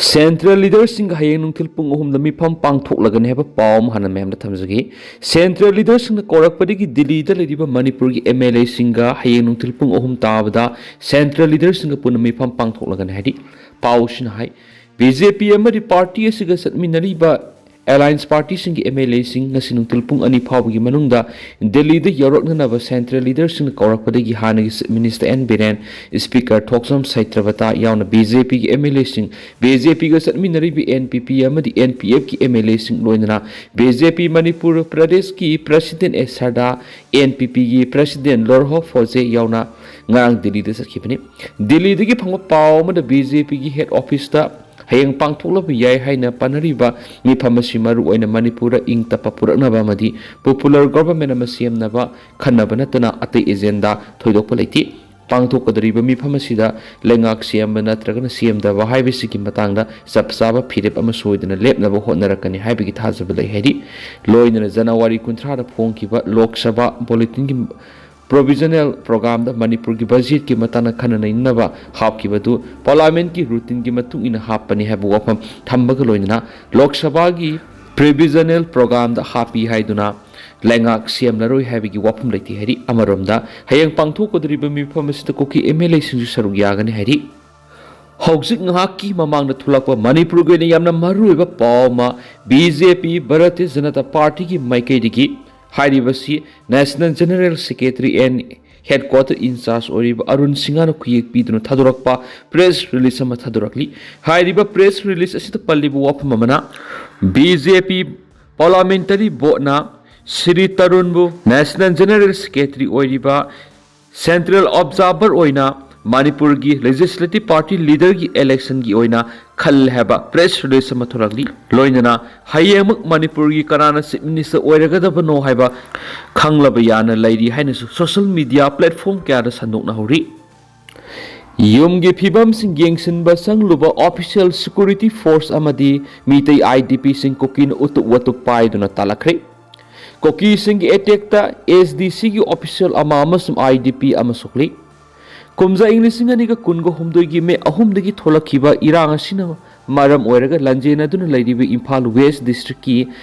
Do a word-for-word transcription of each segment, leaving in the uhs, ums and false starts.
Central ꯂꯤꯗꯔꯁꯤꯡꯒ ꯍꯌꯦꯡ ꯅꯨꯡꯊꯤꯜ ꯄꯨꯡ ꯑꯍꯨꯝꯗ ꯃꯤꯐꯝ ꯄꯥꯡꯊꯣꯛꯂꯒꯅꯤ ꯍꯥꯏꯕ ꯄꯥꯎ ꯑꯃ ꯍꯥꯟꯅ ꯃꯌꯥꯝꯗ ꯊꯝꯖꯒꯦ꯫ ꯁꯦꯟꯇ꯭ꯔꯦꯜ ꯂꯤꯗꯔꯁꯤꯡꯅ ꯀꯧꯔꯛꯄꯗꯒꯤ ꯗꯤꯜꯂꯤꯗ ꯂꯩꯔꯤꯕ ꯃꯅꯤꯄꯨꯔꯒꯤ ꯑꯦꯝ ꯑꯦꯜ ꯑꯦꯁꯤꯡꯒ ꯍꯌꯦꯡ ꯅꯨꯡꯊꯤꯜ ꯄꯨꯡ ꯑꯍꯨꯝ ꯇꯥꯕꯗ ꯁꯦꯟꯇ꯭ꯔꯦꯜ ꯂꯤꯗꯔꯁꯤꯡꯒ ꯄꯨꯟꯅ ꯃꯤꯐꯝ ꯄꯥꯡꯊꯣꯛꯂꯒꯅꯤ ꯍꯥꯏꯔꯤ꯫ ꯄꯥꯎꯁꯤꯅ ꯍꯥꯏ, ꯕꯤ ꯖꯦ ꯄꯤ ꯑꯃꯗꯤ ꯄꯥꯔꯇꯤ ꯑꯁꯤꯒ ꯆꯠꯃꯤꯟꯅꯔꯤꯕ ꯑꯦꯂꯥꯏꯟꯁ ꯄꯥꯔꯇꯤꯁꯤꯡꯒꯤ ꯑꯦꯝ ꯑꯦꯜ ꯑꯦꯁꯤꯡ ꯉꯁꯤ ꯅꯨꯡꯊꯤꯜ ꯄꯨꯡ ꯑꯅꯤ ꯐꯥꯎꯕꯒꯤ ꯃꯅꯨꯡꯗ ꯗꯤꯜꯂꯤꯗ ꯌꯧꯔꯛꯅꯅꯕ ꯁꯦꯟꯇ꯭ꯔꯦꯜ ꯂꯤꯗꯔꯁꯤꯡꯅ ꯀꯧꯔꯛꯄꯗꯒꯤ ꯍꯥꯟꯅꯒꯤ chief minister N Biren, speaker Thokchom ꯁꯩꯇ꯭ꯔꯕꯇꯥ ꯌꯥꯎꯅ ꯕꯤ ꯖꯦ ꯄꯤꯒꯤ ꯑꯦꯝ ꯑꯦꯜ ꯑꯦꯁꯤꯡ, ꯕꯤ ꯖꯦ ꯄꯤꯒ ꯆꯠꯃꯤꯟꯅꯔꯤꯕ ꯑꯦꯟ ꯄꯤ ꯄꯤ ꯑꯃꯗꯤ ꯑꯦꯟ ꯄꯤ ꯑꯦꯐꯀꯤ ꯑꯦꯝ ꯑꯦꯜ ꯑꯦꯁꯤꯡ, ꯂꯣꯏꯅꯅ ꯕꯤ ꯖꯦ ꯄꯤ ꯃꯅꯤꯄꯨꯔ ꯄ꯭ꯔꯗꯦꯁꯀꯤ ꯄ꯭ꯔꯁꯤꯗꯦꯟ ꯑꯦꯁ ꯁꯔꯗꯥ, ꯑꯦꯟ ꯄꯤ ꯄꯤꯒꯤ ꯄ꯭ꯔꯁꯤꯗꯦꯟ ꯂꯣꯔꯍꯣ ꯐꯣꯖꯦ ꯌꯥꯎꯅ ꯉꯔꯥꯡ ꯗꯤꯜꯂꯤꯗ ꯆꯠꯈꯤꯕꯅꯤ꯫ ꯗꯤꯜꯂꯤꯗꯒꯤ ꯐꯪꯕ ꯄꯥꯎ ꯑꯃꯗ ꯕꯤ ꯖꯦ ꯄꯤꯒꯤ ꯍꯦꯗ ꯑꯣꯐꯤꯁꯇ ꯍꯌꯦꯡ ꯄꯥꯡꯊꯣꯛꯂꯕ ꯌꯥꯏ ꯍꯥꯏꯅ ꯄꯥꯅꯔꯤꯕ ꯃꯤꯐꯝ ꯑꯁꯤ ꯃꯔꯨ ꯑꯣꯏꯅ ꯃꯅꯤꯄꯨꯔꯗ ꯏꯪ ꯇꯞꯄ ꯄꯨꯔꯛꯅꯕ ꯑꯃꯗꯤ ꯄꯣꯄꯨꯂꯔ ꯒꯣꯚꯔꯟꯃꯦꯟ ꯑꯃ ꯁꯦꯝꯅꯕ ꯈꯟꯅꯕ ꯅꯠꯇꯅ ꯑꯇꯩ ꯑꯦꯖꯦꯟꯗꯥ ꯊꯣꯏꯗꯣꯛꯄ ꯂꯩꯇꯦ꯫ ꯄꯥꯡꯊꯣꯛꯀꯗꯧꯔꯤꯕ ꯃꯤꯐꯝ ꯑꯁꯤꯗ ꯂꯩꯉꯥꯛ ꯁꯦꯝꯕ ꯅꯠꯇ꯭ꯔꯒꯅ ꯁꯦꯝꯗꯕ ꯍꯥꯏꯕꯁꯤꯒꯤ ꯃꯇꯥꯡꯗ ꯆꯞ ꯆꯥꯕ ꯐꯤꯔꯦꯞ ꯑꯃ ꯁꯣꯏꯗꯅ ꯂꯦꯞꯅꯕ ꯍꯣꯠꯅꯔꯛꯀꯅꯤ ꯍꯥꯏꯕꯒꯤ ꯊꯥꯖꯕ ꯂꯩ ꯍꯥꯏꯔꯤ꯫ ꯂꯣꯏꯅꯅ ꯖꯅꯋꯥꯔꯤ ꯀꯨꯟꯊ꯭ꯔꯥꯗ ꯐꯣꯡꯈꯤꯕ ꯂꯣꯛ ꯁꯚꯥ ꯕꯨꯂꯦꯇꯤꯟꯒꯤ ꯄ꯭ꯔꯣꯚꯤꯖꯅꯦꯜ ꯄ꯭ꯔꯣꯒ꯭ꯔꯥꯝꯗ ꯃꯅꯤꯄꯨꯔꯒꯤ ꯕꯖꯦꯠꯀꯤ ꯃꯇꯥꯡꯗ ꯈꯟꯅ ꯅꯩꯅꯅꯕ ꯍꯥꯞꯈꯤꯕꯗꯨ ꯄꯥꯔꯂꯥꯃꯦꯟꯠꯀꯤ ꯔꯨꯇꯤꯟꯒꯤ ꯃꯇꯨꯡ ꯏꯟꯅ ꯍꯥꯞꯄꯅꯤ ꯍꯥꯏꯕ ꯋꯥꯐꯝ ꯊꯝꯕꯒ ꯂꯣꯏꯅꯅ ꯂꯣꯛ ꯁꯚꯥꯒꯤ ꯄ꯭ꯔꯣꯚꯤꯖꯅꯦꯜ ꯄ꯭ꯔꯣꯒ꯭ꯔꯥꯝꯗ ꯍꯥꯞꯄꯤ ꯍꯥꯏꯗꯨꯅ ꯂꯩꯉꯥꯛ ꯁꯦꯝꯂꯔꯣꯏ ꯍꯥꯏꯕꯒꯤ ꯋꯥꯐꯝ ꯂꯩꯇꯦ ꯍꯥꯏꯔꯤ꯫ ꯑꯃꯔꯣꯝꯗ ꯍꯌꯦꯡ ꯄꯥꯡꯊꯣꯛꯀꯗꯧꯔꯤꯕ ꯃꯤꯐꯝ ꯑꯁꯤꯗ ꯀꯨꯀꯤ ꯑꯦꯝ ꯑꯦꯜ ꯑꯦꯁꯤꯡꯁꯨ ꯁꯔꯨꯛ ꯌꯥꯒꯅꯤ ꯍꯥꯏꯔꯤ꯫ ꯍꯧꯖꯤꯛ ꯉꯥꯏꯍꯥꯛꯀꯤ ꯃꯃꯥꯡꯗ ꯊꯣꯛꯂꯛꯄ ꯃꯅꯤꯄꯨꯔꯒꯤ ꯑꯣꯏꯅ ꯌꯥꯝꯅ ꯃꯔꯨꯑꯣꯏꯕ ꯄꯥꯎ ꯑꯃ, ꯕꯤ ꯖꯦ ꯄꯤ ꯚꯥꯔꯇꯤꯌ ꯖꯅꯇꯥ ꯄꯥꯔꯇꯤꯒꯤ ꯃꯥꯏꯀꯩꯗꯒꯤ ꯍꯥꯏꯔꯤꯕꯁꯤ national general secretary and headquarter in charge ꯑꯣꯏꯔꯤꯕ ꯑꯔꯨꯟ ꯁꯤꯡꯍꯅ ꯈꯨꯌꯦꯛ ꯄꯤꯗꯨꯅ ꯊꯥꯗꯣꯔꯛꯄ ꯄ꯭ꯔꯦꯁ ꯔꯤꯂꯤꯖ ꯑꯃ ꯊꯥꯗꯣꯔꯛꯂꯤ꯫ ꯍꯥꯏꯔꯤꯕ ꯄ꯭ꯔꯦꯁ ꯔꯤꯂꯤꯖ ꯑꯁꯤꯗ ꯄꯜꯂꯤꯕ ꯋꯥꯐꯝ ꯑꯃꯅ, ꯕꯤ ꯖꯦ ꯄꯤ ꯄꯥꯔꯂꯥꯃꯦꯟꯇꯔꯤ ꯕꯣꯔꯗꯅ ꯁ꯭ꯔꯤ ꯇꯔꯨꯟꯕꯨ ꯅꯦꯁꯅꯦꯜ ꯖꯦꯅꯔꯦꯜ ꯁꯦꯀ꯭ꯔꯦꯇꯔꯤ ꯑꯣꯏꯔꯤꯕ ꯁꯦꯟꯇ꯭ꯔꯦꯜ ꯑꯣꯕꯖꯥꯔꯚꯔ ꯑꯣꯏꯅ ꯃꯅꯤꯄꯨꯔꯒꯤ ꯂꯦꯖꯤꯁꯂꯦꯇꯤꯚ ꯄꯥꯔꯇꯤ ꯂꯤꯗꯔꯒꯤ ꯏꯂꯦꯛꯁꯟꯒꯤ ꯑꯣꯏꯅ ꯈꯜꯂꯦ ꯍꯥꯏꯕ ꯄ꯭ꯔꯦꯁ ꯔꯤꯂꯤꯖ ꯑꯃ ꯊꯣꯔꯛꯂꯤ꯫ ꯂꯣꯏꯅꯅ ꯍꯌꯦꯡꯃꯛ ꯃꯅꯤꯄꯨꯔꯒꯤ ꯀꯅꯥꯅ ꯆꯤꯐ ꯃꯤꯅꯤꯁꯇꯔ ꯑꯣꯏꯔꯒꯗꯕꯅꯣ ꯍꯥꯏꯕ ꯈꯪꯂꯕ ꯌꯥꯅ ꯂꯩꯔꯤ ꯍꯥꯏꯅꯁꯨ ꯁꯣꯁꯤꯌꯦꯜ ꯃꯤꯗꯤꯌꯥ ꯄ꯭ꯂꯦꯠꯐꯣꯔꯝ ꯀꯌꯥꯗ ꯁꯟꯗꯣꯛꯅꯍꯧꯔꯤ꯫ ꯌꯨꯝꯒꯤ ꯐꯤꯕꯝꯁꯤꯡ ꯌꯦꯡꯁꯤꯟꯕ ꯆꯪꯂꯨꯕ ꯑꯣꯐꯤꯁꯤꯌꯦꯜ ꯁꯦꯀ꯭ꯌꯨꯔꯤꯇꯤ ꯐꯣꯔꯁ ꯑꯃꯗꯤ ꯃꯤꯇꯩ ꯑꯥꯏ ꯗꯤ ꯄꯤꯁꯤꯡ ꯀꯨꯀꯤꯅ ꯎꯇꯨꯞ ꯋꯥꯇꯨꯞ ꯄꯥꯏꯗꯨꯅ ꯇꯥꯜꯂꯛꯈ꯭ꯔꯦ꯫ ꯀꯨꯀꯤꯁꯤꯡꯒꯤ ꯑꯦꯇꯦꯛꯇ ꯑꯦꯁ ꯗꯤ ꯁꯤꯒꯤ ꯑꯣꯐꯤꯁꯤꯌꯦꯜ ꯑꯃ ꯑꯃꯁꯨꯡ ꯑꯥꯏ ꯗꯤ ꯄꯤ ꯑꯃ ꯁꯣꯛꯂꯤ꯫ ꯀꯨꯝꯖꯥ ꯏꯪ ꯂꯤꯁꯤꯡ ꯑꯅꯤꯒ ꯀꯨꯟꯒ ꯍꯨꯝꯗꯣꯏꯒꯤ ꯃꯦ ꯑꯍꯨꯝꯗꯒꯤ ꯊꯣꯛꯂꯛꯈꯤꯕ ꯏꯔꯥꯡ ꯑꯁꯤꯅ ꯃꯔꯝ ꯑꯣꯏꯔꯒ ꯂꯥꯟꯖꯦꯟꯅꯗꯨꯅ ꯂꯩꯔꯤꯕ ꯏꯝꯐꯥꯜ ꯋꯦꯁ ꯗꯤꯁꯇ꯭ꯔꯤꯛꯀꯤ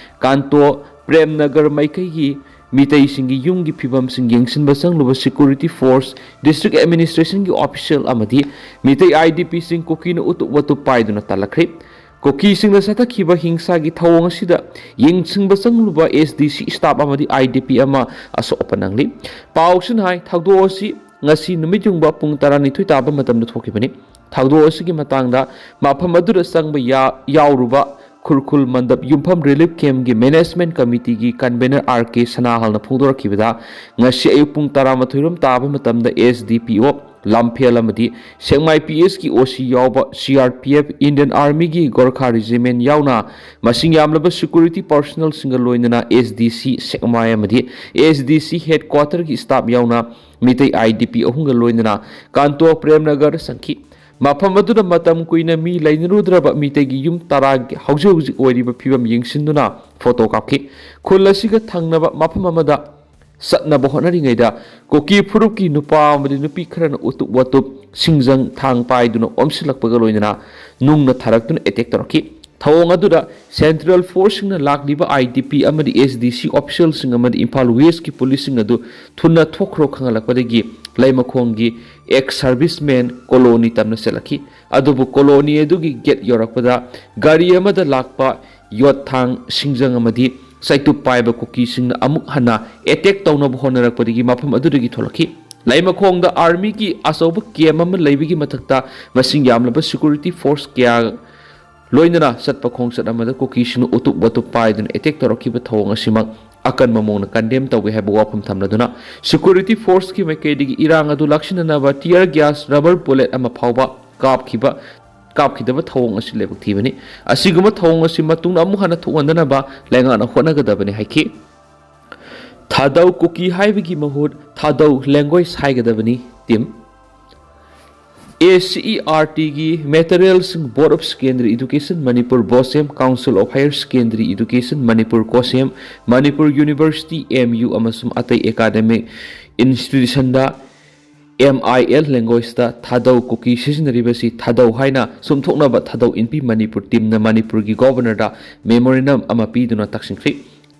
ꯀꯥꯟꯇꯣ ꯄ꯭ꯔꯦꯝꯅꯒꯔ ꯃꯥꯏꯀꯩꯒꯤ ꯃꯤꯇꯩꯁꯤꯡꯒꯤ ꯌꯨꯝꯒꯤ ꯐꯤꯕꯝꯁꯤꯡ ꯌꯦꯡꯁꯤꯟꯕ ꯆꯪꯂꯨꯕ ꯁꯦꯀ꯭ꯌꯨꯔꯤꯇꯤ ꯐꯣꯔꯁ ꯗꯤꯁꯇ꯭ꯔꯤꯛ ꯑꯦꯗꯃꯤꯅꯤꯁꯇ꯭ꯔꯦꯁꯟꯒꯤ ꯑꯣꯐꯤꯁꯤꯌꯦꯜ ꯑꯃꯗꯤ ꯃꯤꯇꯩ ꯑꯥꯏ ꯗꯤ ꯄꯤꯁꯤꯡ ꯀꯨꯀꯤꯅ ꯎꯇꯨꯞ ꯋꯥꯇꯨꯞ ꯄꯥꯏꯗꯨꯅ ꯇꯥꯜꯂꯛꯈ꯭ꯔꯦ꯫ ꯀꯨꯀꯤꯁꯤꯡꯅ ꯆꯠꯊꯈꯤꯕ ꯍꯤꯡꯁꯥꯒꯤ ꯊꯧꯑꯣꯡ ꯑꯁꯤꯗ ꯌꯦꯡꯁꯤꯟꯕ ꯆꯪꯂꯨꯕ ꯑꯦꯁ ꯗꯤ ꯁꯤ ꯁ꯭ꯇꯥꯐ ꯑꯃꯗꯤ ꯑꯥꯏ ꯗꯤ ꯄꯤ ꯑꯃ ꯑꯁꯣꯛ ꯑꯄꯟ ꯅꯪꯂꯤ꯫ ꯄꯥꯎꯁꯤꯅ ꯍꯥꯏ, ꯊꯧꯗꯣꯛ ꯑꯁꯤ ꯉꯁꯤ ꯅꯨꯃꯤꯠ ꯌꯨꯡꯕ ꯄꯨꯡ ꯇꯔꯥꯅꯤꯊꯣꯏ ꯇꯥꯕ ꯃꯇꯝꯗ ꯊꯣꯛꯈꯤꯕꯅꯤ꯫ ꯊꯧꯗꯣꯛ ꯑꯁꯤꯒꯤ ꯃꯇꯥꯡꯗ ꯃꯐꯝ ꯑꯗꯨꯗ ꯆꯪꯕ ꯌꯥ-, ꯌꯥꯎꯔꯨꯕ ꯈꯨꯔꯈꯨꯜ ꯃꯟꯗꯞ ꯌꯨꯝꯐꯝ ꯔꯤꯂꯤꯐ ꯀꯦꯝꯞꯀꯤ ꯃꯦꯅꯦꯖꯃꯦꯟꯠ ꯀꯃꯤꯇꯤꯒꯤ ꯀꯟꯚꯦꯅꯔ ꯑꯥꯔ ꯀꯦ ꯁꯅꯥꯍꯜꯅ ꯐꯣꯡꯗꯣꯔꯛꯈꯤꯕꯗ, ꯉꯁꯤ ꯑꯌꯨꯛ ꯄꯨꯡ ꯇꯔꯥꯃꯥꯊꯣꯏ ꯔꯣꯝ ꯇꯥꯕ ꯃꯇꯝꯗ ꯑꯦꯁ ꯗꯤ ꯄꯤ ꯑꯣ ꯂꯝꯐꯦꯜ ꯑꯃꯗꯤ ꯁꯦꯛꯃꯥꯏ ꯄꯤ ꯑꯦꯁꯀꯤ ꯑꯣ ꯁꯤ ꯌꯥꯎꯕ C R P F, Indian ꯑꯥꯔꯃꯤꯒꯤ ꯒꯣꯔꯈꯥ ꯔꯤꯖꯤꯃꯦꯟꯠ ꯌꯥꯎꯅ ꯃꯁꯤꯡ ꯌꯥꯝꯂꯕ ꯁꯦꯀ꯭ꯌꯨꯔꯤꯇꯤ ꯄꯥꯔꯁꯣꯅꯦꯜꯁꯤꯡꯒ ꯂꯣꯏꯅꯅ ꯑꯦꯁ ꯗꯤ ꯁꯤ ꯁꯦꯛꯃꯥꯏ ꯑꯃꯗꯤ ꯑꯦꯁ ꯗꯤ ꯁꯤ ꯍꯦꯗꯀ꯭ꯋꯥꯇꯔꯒꯤ ꯁ꯭ꯇꯥꯐ ꯌꯥꯎꯅ ꯃꯤꯇꯩ ꯑꯥꯏ ꯗꯤ ꯄꯤ ꯑꯍꯨꯝꯒ ꯂꯣꯏꯅꯅ ꯀꯥꯟꯇꯣ ꯄ꯭ꯔꯦꯝꯅꯒꯔ ꯆꯪꯈꯤ꯫ ꯃꯐꯝ ꯑꯗꯨꯗ ꯃꯇꯝ ꯀꯨꯏꯅ ꯃꯤ ꯂꯩꯅꯔꯨꯗ꯭ꯔꯕ ꯃꯤꯇꯩꯒꯤ ꯌꯨꯝ ꯇꯔꯥꯒꯤ ꯍꯧꯖꯤꯛ ꯍꯧꯖꯤꯛ ꯑꯣꯏꯔꯤꯕ ꯐꯤꯕꯝ ꯌꯦꯡꯁꯤꯟꯗꯨꯅ ꯐꯣꯇꯣ ꯀꯥꯞꯈꯤ꯫ ꯈꯨꯜ ꯑꯁꯤꯒ ꯊꯪꯅꯕ ꯃꯐꯝ ꯑꯃꯗ ꯆꯠꯅꯕ ꯍꯣꯠꯅꯔꯤꯉꯩꯗ ꯀꯨꯀꯤ ꯐꯨꯔꯨꯞꯀꯤ ꯅꯨꯄꯥ ꯑꯃꯗꯤ ꯅꯨꯄꯤ ꯈꯔꯅ ꯎꯇꯨꯞ ꯋꯥꯇꯨꯞ, ꯁꯤꯡꯖꯪ, ꯊꯥꯡ ꯄꯥꯏꯗꯨꯅ ꯑꯣꯝꯁꯤꯜꯂꯛꯄꯒ ꯂꯣꯏꯅꯅ ꯅꯨꯡꯅ ꯊꯥꯔꯛꯇꯨꯅ ꯑꯦꯇꯦꯛ ꯇꯧꯔꯛꯈꯤ꯫ ꯊꯧꯑꯣꯡ ꯑꯗꯨꯗ ꯁꯦꯟꯇ꯭ꯔꯦꯜ ꯐꯣꯔꯁꯁꯤꯡꯅ ꯂꯥꯛꯂꯤꯕ ꯑꯥꯏ ꯗꯤ ꯄꯤ ꯑꯃꯗꯤ ꯑꯦꯁ ꯗꯤ ꯁꯤ ꯑꯣꯐꯤꯁꯤꯌꯦꯜꯁꯤꯡ ꯑꯃꯗꯤ ꯏꯝꯐꯥꯜ ꯋꯦꯁꯀꯤ ꯄꯨꯂꯤꯁꯁꯤꯡ ꯑꯗꯨ ꯊꯨꯅ ꯊꯣꯛꯈ꯭ꯔꯣ ꯈꯪꯍꯜꯂꯛꯄꯗꯒꯤ ꯂꯩꯃꯈꯣꯡꯒꯤ ꯑꯦꯛꯁ ꯁꯔꯚꯤꯁꯃꯦꯟ ꯀꯣꯂꯣꯅꯤ ꯇꯝꯅ ꯆꯠꯂꯛꯈꯤ꯫ ꯑꯗꯨꯕꯨ ꯀꯣꯂꯣꯅꯤ ꯑꯗꯨꯒꯤ ꯒꯦꯠ ꯌꯧꯔꯛꯄꯗ ꯒꯥꯔꯤ ꯑꯃꯗ ꯂꯥꯛꯄ ꯌꯣꯠ ꯊꯥꯡ, ꯁꯤꯡꯖꯪ ꯑꯃꯗꯤ ꯆꯩꯇꯨꯞ ꯄꯥꯏꯕ ꯀꯨꯀꯤꯁꯤꯡꯅ ꯑꯃꯨꯛ ꯍꯟꯅ ꯑꯦꯇꯦꯛ ꯇꯧꯅꯕ ꯍꯣꯠꯅꯔꯛꯄꯗꯒꯤ ꯃꯐꯝ ꯑꯗꯨꯗꯒꯤ ꯊꯣꯛꯂꯛꯈꯤ꯫ ꯂꯩꯃꯈꯣꯡꯗ ꯑꯥꯔꯃꯤꯒꯤ ꯑꯆꯧꯕ ꯀꯦꯝꯞ ꯑꯃ ꯂꯩꯕꯒꯤ ꯃꯊꯛꯇ ꯃꯁꯤꯡ ꯌꯥꯝꯂꯕ ꯁꯦꯀ꯭ꯌꯨꯔꯤꯇꯤ ꯐꯣꯔꯁ ꯀꯌꯥ ꯂꯣꯏꯅꯅ ꯆꯠꯄ ꯈꯣꯡꯆꯠ ꯑꯃꯗ ꯀꯨꯀꯤꯁꯤꯡꯅ ꯎꯇꯨꯞ ꯋꯥꯇꯨꯞ ꯄꯥꯏꯗꯨꯅ ꯑꯦꯇꯦꯛ ꯇꯧꯔꯛꯈꯤꯕ ꯊꯧꯑꯣꯡ ꯑꯁꯤꯃꯛ ꯑꯀꯟꯕ ꯃꯑꯣꯡꯗ ꯀꯟꯗꯦꯝ ꯇꯧꯏ ꯍꯥꯏꯕ ꯋꯥꯐꯝ ꯊꯝꯂꯗꯨꯅ ꯁꯦꯀ꯭ꯌꯨꯔꯤꯇꯤ ꯐꯣꯔꯁꯀꯤ ꯃꯥꯏꯀꯩꯗꯒꯤ ꯏꯔꯥꯡ ꯑꯗꯨ ꯂꯥꯛꯁꯤꯟꯅꯅꯕ ꯇꯤꯌꯔ ꯒ꯭ꯌꯥꯁ, ꯔꯕꯔ ꯕꯨꯂꯦꯠ ꯑꯃ ꯐꯥꯎꯕ ꯀꯥꯞꯈꯤꯕ, ꯀꯥꯞꯈꯤꯗꯕ ꯊꯧꯑꯣꯡ ꯑꯁꯤ ꯂꯥꯏꯕꯛ ꯊꯤꯕꯅꯤ꯫ ꯑꯁꯤꯒꯨꯝꯕ ꯊꯧꯑꯣꯡ ꯑꯁꯤ ꯃꯇꯨꯡꯗ ꯑꯃꯨꯛ ꯍꯟꯅ ꯊꯣꯛꯍꯟꯗꯅꯕ ꯂꯩꯉꯥꯛꯅ ꯍꯣꯠꯅꯒꯗꯕꯅꯤ ꯍꯥꯏꯈꯤ꯫ ꯊꯥꯗꯧ ꯀꯨꯀꯤ ꯍꯥꯏꯕꯒꯤ ꯃꯍꯨꯠ ꯊꯥꯗꯧ language ꯍꯥꯏꯒꯗꯕꯅꯤ꯫ ꯇꯤꯝ ꯑꯦ ꯁꯤ ꯏ ꯑꯥꯔ ꯇꯤꯒꯤ ꯃꯦꯇꯔꯤꯌꯦꯜꯁꯤꯡ Board of Secondary Education Manipur, BOSEM, Council of Higher Secondary Education Manipur, COHSEM, Manipur University, M U, ꯑꯃꯁꯨꯡ ꯑꯇꯩ ꯑꯦꯀꯥꯗꯃꯤꯛ ꯏꯟꯁꯇꯤꯇ꯭ꯌꯨꯁꯟꯗ ꯑꯦꯝ ꯑꯥꯏ ꯑꯦꯜ ꯂꯦꯡꯒ꯭ꯋꯦꯖꯇ ꯊꯥꯗꯧ ꯀꯨꯀꯤ ꯁꯤꯖꯤꯟꯅꯔꯤꯕꯁꯤ ꯊꯥꯗꯧ ꯍꯥꯏꯅ ꯁꯨꯝꯊꯣꯛꯅꯕ ꯊꯥꯗꯧ ꯏꯟꯄꯤ ꯃꯅꯤꯄꯨꯔ ꯇꯤꯝꯅ ꯃꯅꯤꯄꯨꯔꯒꯤ ꯒꯣꯕꯔꯅꯔꯗ ꯃꯦꯃꯣꯔꯦꯟꯗꯝ ꯑꯃ ꯄꯤꯗꯨꯅ ꯇꯛꯁꯤꯟꯈ꯭ꯔꯦ꯫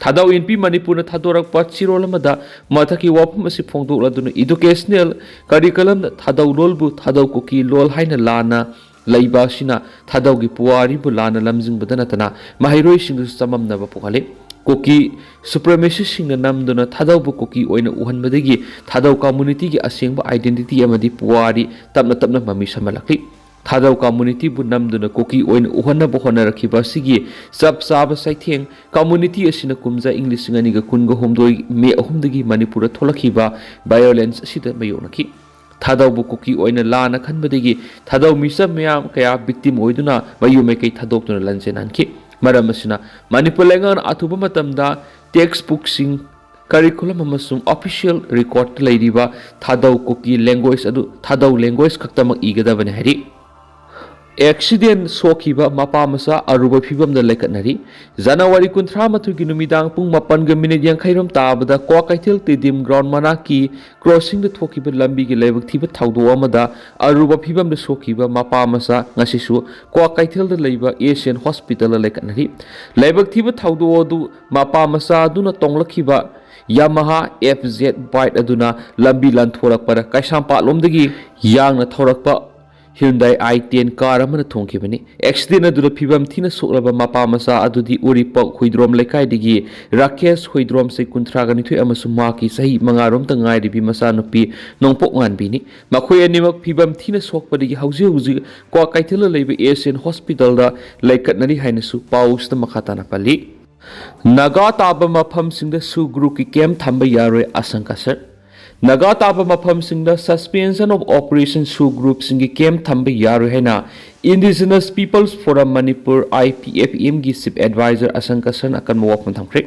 ꯊꯥꯗꯧ ꯏꯟꯄꯤ ꯃꯅꯤꯄꯨꯔꯅ ꯊꯥꯗꯣꯔꯛꯄ ꯆꯦꯔꯣꯜ ꯑꯃꯗ ꯃꯊꯛꯀꯤ ꯋꯥꯐꯝ ꯑꯁꯤ ꯐꯣꯡꯗꯣꯛꯂꯗꯨꯅ educational curriculumꯗ ꯊꯥꯗꯧ ꯂꯣꯜꯕꯨ ꯊꯥꯗꯧ ꯀꯨꯀꯤ ꯂꯣꯜ ꯍꯥꯏꯅ ꯂꯥꯟꯅ ꯂꯩꯕ ꯑꯁꯤꯅ ꯊꯥꯗꯧꯒꯤ ꯄꯨꯋꯥꯔꯤꯕꯨ ꯂꯥꯟꯅ ꯂꯝꯖꯤꯡꯕꯗ ꯅꯠꯇꯅ ꯃꯍꯩꯔꯣꯏꯁꯤꯡꯗꯁꯨ ꯆꯃꯝꯅꯕ ꯄꯣꯛꯍꯜꯂꯤ꯫ ꯀꯨꯀꯤ supremacistꯁꯤꯡꯅ ꯅꯝꯗꯨꯅ ꯊꯥꯗꯧꯕꯨ ꯀꯨꯀꯤ ꯑꯣꯏꯅ ꯎꯍꯟꯕꯗꯒꯤ ꯊꯥꯗꯧ communityꯒꯤ ꯑꯁꯦꯡꯕ identity ꯑꯃꯗꯤ ꯄꯨꯋꯥꯔꯤ ꯇꯞꯅ ꯇꯞꯅ ꯃꯃꯤ ꯁꯥꯝꯍꯜꯂꯛꯂꯤ꯫ ꯊꯥꯗꯧ communityꯕꯨ ꯅꯝꯗꯨꯅ ꯀꯨꯀꯤ ꯑꯣꯏꯅ ꯎꯍꯟꯅꯕ ꯍꯣꯠꯅꯔꯛꯈꯤꯕ ꯑꯁꯤꯒꯤ ꯆꯞ ꯆꯥꯕ ꯆꯩꯊꯦꯡ community ꯑꯁꯤꯅ ꯀꯨꯝꯖꯥ ꯏꯪ ꯂꯤꯁꯤꯡ ꯑꯅꯤꯒ ꯀꯨꯟꯒ ꯍꯨꯝꯗꯣꯏ ꯃꯦ ꯑꯍꯨꯝꯗꯒꯤ ꯃꯅꯤꯄꯨꯔꯗ ꯊꯣꯛꯂꯛꯈꯤꯕ violence ꯑꯁꯤꯗ ꯃꯥꯌꯣꯛꯅꯈꯤ꯫ ꯊꯥꯗꯧꯕꯨ ꯀꯨꯀꯤ ꯑꯣꯏꯅ ꯂꯥꯟꯅ ꯈꯟꯕꯗꯒꯤ ꯊꯥꯗꯧ ꯃꯤꯆꯝ ꯃꯌꯥꯝ ꯀꯌꯥ victim ꯑꯣꯏꯗꯨꯅ ꯃꯌꯨꯝ ꯃꯀꯩ ꯊꯥꯗꯣꯛꯇꯨꯅ ꯂꯟꯖꯦꯟ ꯍꯟꯈꯤ꯫ ꯃꯔꯝ ꯑꯁꯤꯅ ꯃꯅꯤꯄꯨꯔ ꯂꯩꯉꯥꯛꯅ ꯑꯊꯨꯕ ꯃꯇꯝꯗ textbookꯁꯤꯡ, curriculum ꯑꯃꯁꯨꯡ official recordꯇ ꯂꯩꯔꯤꯕ ꯊꯥꯗꯧ ꯀꯨꯀꯤ language ꯑꯗꯨ ꯊꯥꯗꯧ language ꯈꯛꯇꯃꯛ ꯏꯒꯗꯕꯅꯤ ꯍꯥꯏꯔꯤ꯫ Accident ꯁꯣꯛꯈꯤꯕ ꯃꯄꯥ ꯃꯆꯥ ꯑꯔꯨꯕ ꯐꯤꯕꯝꯗ ꯂꯩꯈꯠꯅꯔꯤ꯫ ꯖꯅꯋꯥꯔꯤ ꯀꯨꯟꯊ꯭ꯔꯥ ꯃꯥꯊꯣꯏꯒꯤ ꯅꯨꯃꯤꯗꯥꯡ ꯄꯨꯡ ꯃꯥꯄꯟꯒ ꯃꯤꯅꯤꯠ ꯌꯥꯡꯈꯩꯔꯣꯝ ꯇꯥꯕꯗ ꯀ꯭ꯋꯥꯀꯩꯊꯦꯜ ꯇꯦꯗꯤꯝ ground ꯃꯅꯥꯛꯀꯤ crossingꯗ ꯊꯣꯛꯈꯤꯕ ꯂꯝꯕꯤꯒꯤ ꯂꯥꯏꯕꯛ ꯊꯤꯕ ꯊꯧꯗꯣꯛ ꯑꯃꯗ ꯑꯔꯨꯕ ꯐꯤꯕꯝꯗ ꯁꯣꯛꯈꯤꯕ ꯃꯄꯥ ꯃꯆꯥ ꯉꯁꯤꯁꯨ ꯀ꯭ꯋꯥꯀꯩꯊꯦꯜꯗ ꯂꯩꯕ ꯑꯦꯁꯤꯌꯥꯟ ꯍꯣꯁꯄꯤꯇꯥꯜꯗ ꯂꯩꯈꯠꯅꯔꯤ꯫ ꯂꯥꯏꯕꯛ ꯊꯤꯕ ꯊꯧꯗꯣꯛ ꯑꯗꯨ ꯃꯄꯥ ꯃꯆꯥ ꯑꯗꯨꯅ ꯇꯣꯡꯂꯛꯈꯤꯕ Yamaha F Z bike ꯑꯗꯨꯅ ꯂꯝꯕꯤ ꯂꯥꯟꯊꯣꯔꯛꯄꯗ ꯀꯩꯁꯥꯝꯄꯥꯠꯂꯣꯝꯗꯒꯤ ꯌꯥꯡꯅ ꯊꯧꯔꯛꯄ Hyundai i ten car ꯑꯃꯅ ꯊꯣꯡꯈꯤꯕꯅꯤ꯫ Accident ꯑꯗꯨꯗ ꯐꯤꯕꯝ ꯊꯤꯅ ꯁꯣꯛꯂꯕ ꯃꯄꯥ ꯃꯆꯥ ꯑꯗꯨꯗꯤ ꯎꯔꯤꯄꯣꯛ ꯍꯨꯏꯗ꯭ꯔꯣꯝ ꯂꯩꯀꯥꯏꯗꯒꯤ ꯔꯥꯀꯦꯁ ꯍꯨꯏꯗ꯭ꯔꯣꯝ, ꯆꯍꯤ ꯀꯨꯟꯊ꯭ꯔꯥꯒ ꯅꯤꯊꯣꯏ ꯑꯃꯁꯨꯡ ꯃꯍꯥꯛꯀꯤ ꯆꯍꯤ ꯃꯉꯥꯔꯣꯝꯇ ꯉꯥꯏꯔꯤꯕꯤ ꯃꯆꯥꯅꯨꯄꯤ ꯅꯣꯡꯄꯣꯛ ꯉꯥꯟꯕꯤꯅꯤ꯫ ꯃꯈꯣꯏ ꯑꯅꯤꯃꯛ ꯐꯤꯕꯝ ꯊꯤꯅ ꯁꯣꯛꯄꯗꯒꯤ ꯍꯧꯖꯤꯛ ꯍꯧꯖꯤꯛ ꯀ꯭ꯋꯥꯀꯩꯊꯦꯜꯗ ꯂꯩꯕ ꯑꯦꯁꯤꯌꯥꯟ ꯍꯣꯁꯄꯤꯇꯥꯜꯗ ꯂꯩꯈꯠꯅꯔꯤ ꯍꯥꯏꯅꯁꯨ ꯄꯥꯎꯁꯤꯗ ꯃꯈꯥ ꯇꯥꯅ ꯄꯜꯂꯤ꯫ ꯅꯥꯒꯥ ꯇꯥꯕ ꯃꯐꯝꯁꯤꯡꯗ SoO groupꯀꯤ camp ꯊꯝꯕ ꯌꯥꯔꯣꯏ ꯑꯁꯪ ꯀꯁꯔ꯫ ꯅꯥꯒꯥ ꯇꯥꯕ ꯃꯐꯝꯁꯤꯡꯗ suspension of operation SoO groupꯁꯤꯡꯒꯤ camp ꯊꯝꯕ ꯌꯥꯔꯣꯏ ꯍꯥꯏꯅ Indigenous Peoples Forum Manipur, I P F M ꯒꯤ chief advisor ꯑꯁꯪ ꯀꯁꯔꯅ ꯑꯀꯟꯕ ꯋꯥꯐꯝ ꯊꯝꯈ꯭ꯔꯦ꯫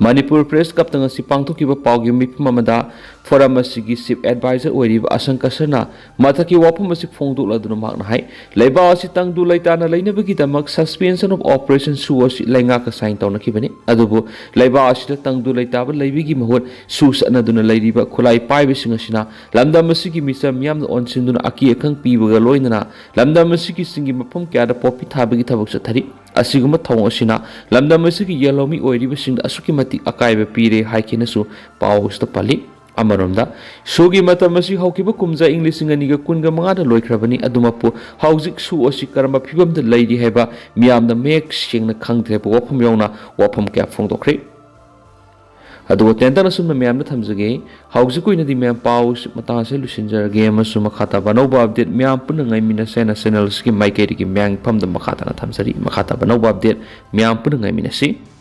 ꯃꯅꯤꯄꯨꯔ ꯄ꯭ꯔꯦꯁ ꯀ꯭ꯂꯕꯇ ꯉꯁꯤ ꯄꯥꯡꯊꯣꯛꯈꯤꯕ ꯄꯥꯎꯒꯤ ꯃꯤꯐꯝ ꯑꯃꯗ ꯐꯣꯔꯝ ꯑꯁꯤꯒꯤ ꯆꯤꯐ ꯑꯦꯗꯚꯥꯏꯖꯔ ꯑꯣꯏꯔꯤꯕ ꯑꯁꯪ ꯀꯁꯔꯅ ꯃꯊꯛꯀꯤ ꯋꯥꯐꯝ ꯑꯁꯤ ꯐꯣꯡꯗꯣꯛꯂꯗꯨꯅ ꯃꯍꯥꯛꯅ ꯍꯥꯏ, ꯂꯩꯕꯥꯛ ꯑꯁꯤ ꯇꯪꯗꯨ ꯂꯩꯇꯥꯅ ꯂꯩꯅꯕꯒꯤꯗꯃꯛ suspension of operation ꯁꯨ ꯑꯁꯤ ꯂꯩꯉꯥꯛꯀ ꯁꯥꯏꯟ ꯇꯧꯅꯈꯤꯕꯅꯤ꯫ ꯑꯗꯨꯕꯨ ꯂꯩꯕꯥꯛ ꯑꯁꯤꯗ ꯇꯪꯗꯨ ꯂꯩꯇꯥꯕ ꯂꯩꯕꯒꯤ ꯃꯍꯨꯠ ꯁꯨ ꯆꯠꯅꯗꯨꯅ ꯂꯩꯔꯤꯕ ꯈꯨꯠꯂꯥꯏ ꯄꯥꯏꯕꯁꯤꯡ ꯑꯁꯤꯅ ꯂꯝꯗꯝ ꯑꯁꯤꯒꯤ ꯃꯤꯆꯝ ꯃꯤꯌꯥꯝꯗ ꯑꯣꯟꯁꯤꯟꯗꯨꯅ ꯑꯀꯤ ꯑꯈꯪ ꯄꯤꯕꯒ ꯂꯣꯏꯅꯅ ꯂꯝꯗꯝ ꯑꯁꯤꯒꯤ ꯆꯤꯡꯒꯤ ꯃꯐꯝ ꯀꯌꯥꯗ ꯄꯣꯄꯤ ꯊꯥꯕꯒꯤ ꯊꯕꯛ ꯆꯠꯊꯔꯤ꯫ ꯑꯁꯤꯒꯨꯝꯕ ꯊꯧꯑꯣꯡ ꯑꯁꯤꯅ ꯂꯝꯗꯝ ꯑꯁꯤꯒꯤ ꯌꯦꯜꯍꯧꯃꯤ ꯑꯣꯏꯔꯤꯕꯁꯤꯡꯗ ꯑꯁꯨꯛꯀꯤ ꯃꯇꯤꯛ ꯑꯀꯥꯏꯕ ꯄꯤꯔꯦ ꯍꯥꯏꯈꯤꯅꯁꯨ ꯄꯥꯎ ꯑꯁꯤꯗ ꯄꯜꯂꯤ꯫ ꯑꯃꯔꯣꯝꯗ, ꯁꯨꯒꯤ ꯃꯇꯝ ꯑꯁꯤ ꯍꯧꯈꯤꯕ ꯀꯨꯝꯖꯥ ꯏꯪ ꯂꯤꯁꯤꯡ ꯑꯅꯤꯒ ꯀꯨꯟꯒ ꯃꯉꯥꯗ ꯂꯣꯏꯈ꯭ꯔꯕꯅꯤ꯫ ꯑꯗꯨꯃꯛꯄꯨ ꯍꯧꯖꯤꯛ ꯁꯨ ꯑꯁꯤ ꯀꯔꯝꯕ ꯐꯤꯕꯝꯗ ꯂꯩꯔꯤ ꯍꯥꯏꯕ ꯃꯤꯌꯥꯝꯅ ꯃꯌꯦꯛ ꯁꯦꯡꯅ ꯈꯪꯗ꯭ꯔꯦ ꯍꯥꯏꯕ ꯋꯥꯐꯝ ꯌꯥꯎꯅ ꯋꯥꯐꯝ ꯀꯌꯥ ꯐꯣꯡꯗꯣꯛꯈ꯭ꯔꯦ꯫ ꯑꯗꯨꯒ ꯇꯦꯟꯇꯛꯅ ꯑꯁꯨꯝꯅ ꯃꯌꯥꯝꯗ ꯊꯝꯖꯒꯦ꯫ ꯍꯧꯖꯤꯛꯀꯤ ꯑꯣꯏꯅꯗꯤ ꯃꯌꯥꯝ ꯄꯥꯎ ꯃꯇꯥꯡ ꯑꯁꯤ ꯂꯣꯏꯁꯤꯟꯖꯔꯒꯦ ꯑꯃꯁꯨꯡ ꯃꯈꯥ ꯇꯥꯕ ꯑꯅꯧꯕ ꯑꯞꯗꯦꯠ ꯃꯌꯥꯝ ꯄꯨꯟꯅ ꯉꯥꯏꯃꯤꯟꯅꯁꯦ ꯍꯥꯏꯅ ꯆꯦꯅꯦꯜ ꯑꯁꯤꯒꯤ ꯃꯥꯏꯀꯩꯗꯒꯤ ꯃꯌꯥꯝꯒꯤ ꯐꯝꯗ ꯃꯈꯥ ꯇꯥꯅ ꯊꯝꯖꯔꯤ꯫ ꯃꯈꯥ ꯇꯥꯕ ꯑꯅꯧꯕ ꯑꯞꯗꯦꯠ ꯃꯌꯥꯝ ꯄꯨꯟꯅ ꯉꯥꯏꯃꯤꯟꯅꯁꯤ꯫